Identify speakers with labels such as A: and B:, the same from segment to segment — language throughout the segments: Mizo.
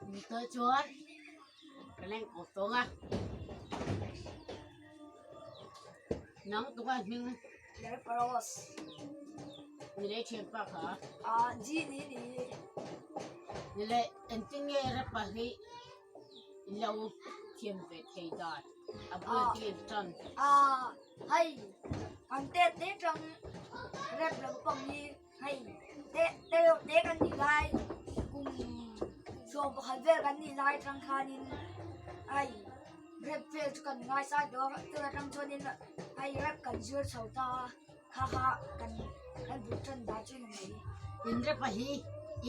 A: Tawh chuan ka leng kawp tawng a. Nang tunga hming.
B: Lerparos.
A: Ni leh thianpa kha.
B: A ji ni ni.
A: Ni leh engtin nge rapa hi lo thiam ve thei dan a bul te in tan.
B: A hei kan te te tang rap lampang hi Hei te te reuh te kan nih lai kum 11 vel kan nih lai atang khanin hei rap vel chu kan ngaisai tawh a chutah atang chuanin hei rap kan zir chho ta a kha kha kan kan bul tan dan chu ni mai.
A: In rap a hi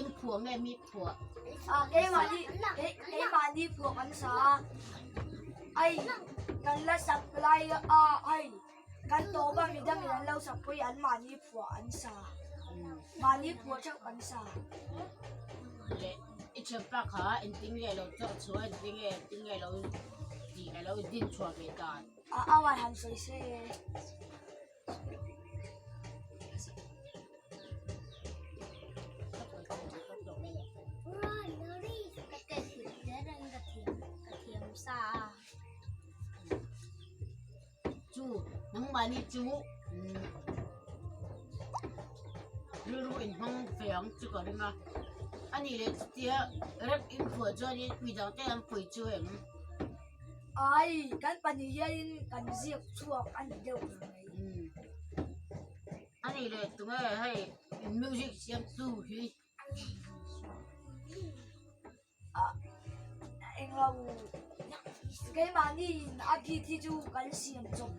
A: in phuah nge mi phuah?
B: Ah keimahni keimahni phuah kan sa a hei kan la sak lai a hei. Kan tawp a midangin an lo sak pawhin an mahni phuah an sa. Mahni phuah theuh an sa.
A: Leh i thianpa kha engtin nge lo chawk chhuah engtin nge engtin nge lo tih a lo din chhuah ve dan.
B: A awan han sawi se.
A: Chu nangmahni chu rilru inhmang ve ang chu ka ring a, a nih leh chutia rep inphuah chuanin midang te an pui chu em?
B: Ai, kan pahnih hianin kan ziak chhuak a ni deuh ber mai.
A: A nih leh tunge hei music siamtu hi?
B: Englo keimahni in a beat hi chu kan siam chawp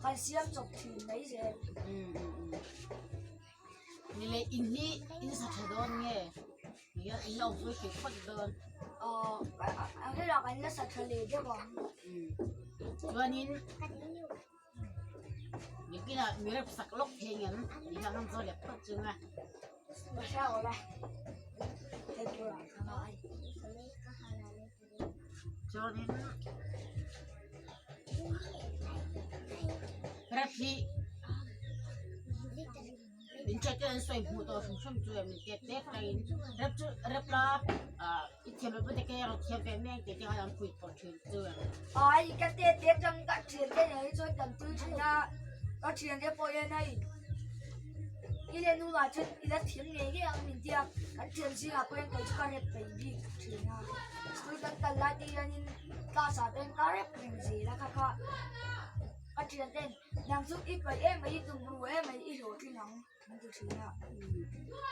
B: kan siam chawp thin mai zel.
A: Ni leh in hi in sa tha dawn nge nia in lo vui thei phawt dawn.
B: Aw a helak an la sa tha leh deuh ang.
A: Chuanin nikinah mi rep sak lawk thei ngem ni hian an zaw leh phawt chung a. Chuanin rep hi min hriat te an sawi hmuh tawh hrim hrim chu min tet tet tangin rep chu rep la ah i thiam loh pawh te kei erawh thiam ve mai ang tih te khan an pui tawh thin chu em.
B: Ai ka tet tet tang ka thian te nen hi chuan kan tui thin a ka thian te pawh hian hei i leh nu lah chuan i la thiam ngei ngei ang min tia kan thian zingah pawh hian kei chu ka rep peih bik thin a school kan kal lai te hianin class ah te hian ka rep reng zel a kha kha ka thian ten Nang chu i paih em mai, i tum ru em mai, i hlawhtling ang an ti thin a.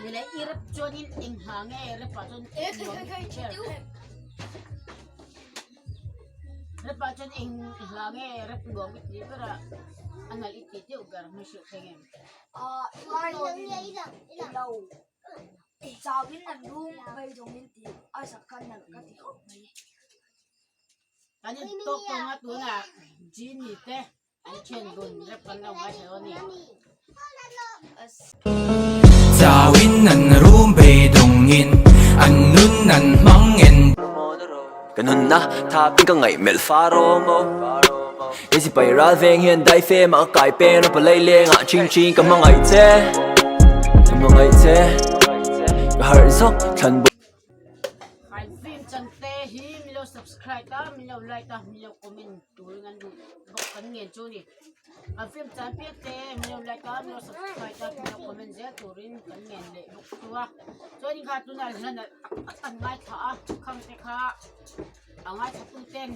A: Ni leh i rep chuanin eng hla nge rep ah chuan nuam i ti ber? Rep ah chuan eng hla nge rep nuam i ti ber a, a nalh i ti deuh ber hming hrilh thleng em?
B: Ah, Lion in lo chauhin an rum beidawngin tih a sak kha nalh ka ti khawp mai.
A: Kan in tawk tawng a tunah Genie te an thian dun rep kan lo ngaithla dawn a ni.
C: Chauin an rum beidawngin an nun an hmang en.
D: Ka nunna thapin ka ngaih melh far awm aw He sipai ral veng hian dai fe mah ka kai peng ram palai lengah ching ching ka hmangaih che Ka hmangaih che Ka harh zawk thlan bawk
A: Kan film changte hi min lo subscribe a, min lo like a, min lo comment turin an duh bawk kan ngen chu a ni. Kan film chan piak te min lo like a, min lo subscribe a, min lo comment zel turin kan ngen leh bawk chu a. Chuanin kha tunah hian tak tak kan ngaithla a, khang te kha a ngaithla tu ten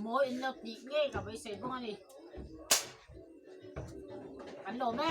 A: mawi in lo tih ngei ka beisei bawk a ni. Kan lawm e.